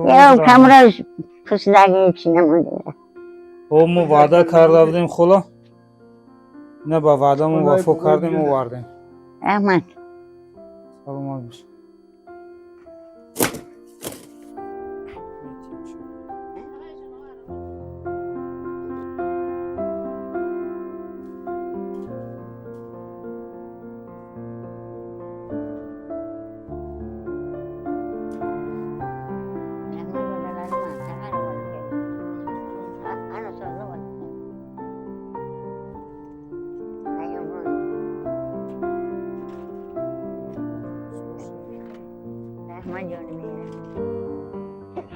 Я камраш пусдаги чи намонда. О, мо ваъда карда будем, хола. Ина ба ваъдамо вафо кардем, овардем. Раҳмат. Саломат бош.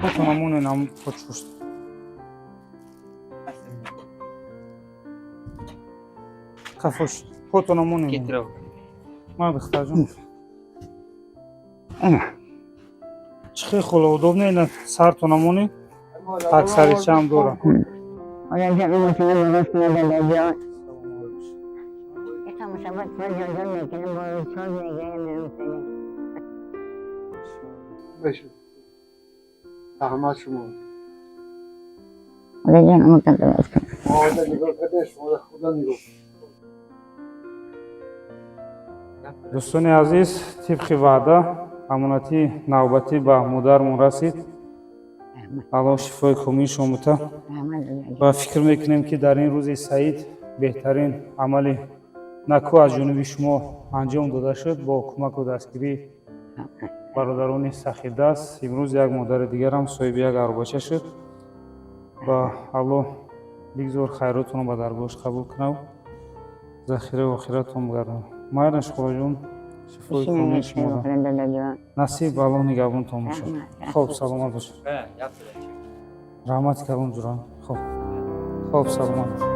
Хотонамон инам почушт. Кафош. Хотонамон инам. Ма, духтарҷон. Чӣ хел, хола, удобно? Ина сартонамони аксаричаам дорам. Худо дуруст кунад, дадаҷон. Саломат бош. Яка мусаббат кунад, ҷонҷон мекунем, бо соз мегирем, мерем. بشه. رحمت شما. خدا جان امتون درست کنه. ما نگاه کنه شما، خدا نگاه. Дӯстони азиз, тибқи ваъда амонати навбатӣ ба модармон расид. Аллоҳ шифои комили шумо бута. Раҳмат, дадаҷон. Ва фикр мекунем, ки дар ин рӯзи саид беҳтарин амали наку аз ҷониби шумо анҷом дода шуд. Бо кӯмаку дастгирии бародарони сахидаст имрӯз як модари дигарам соҳиби як аробача шуд. Ва Аллоҳ бигзор хайротонро ба даргоҳаш қабул кунав, захираи охиратон бигардонад. Майраш, холаҷон, шифои комили шуморо Дадаҷон. насиб, Аллоҳ нигаҳбонтон бошад. Хоб, саломат бошед. Раҳмати калон, ҷурам. Хоб, хоб, саломат бошед.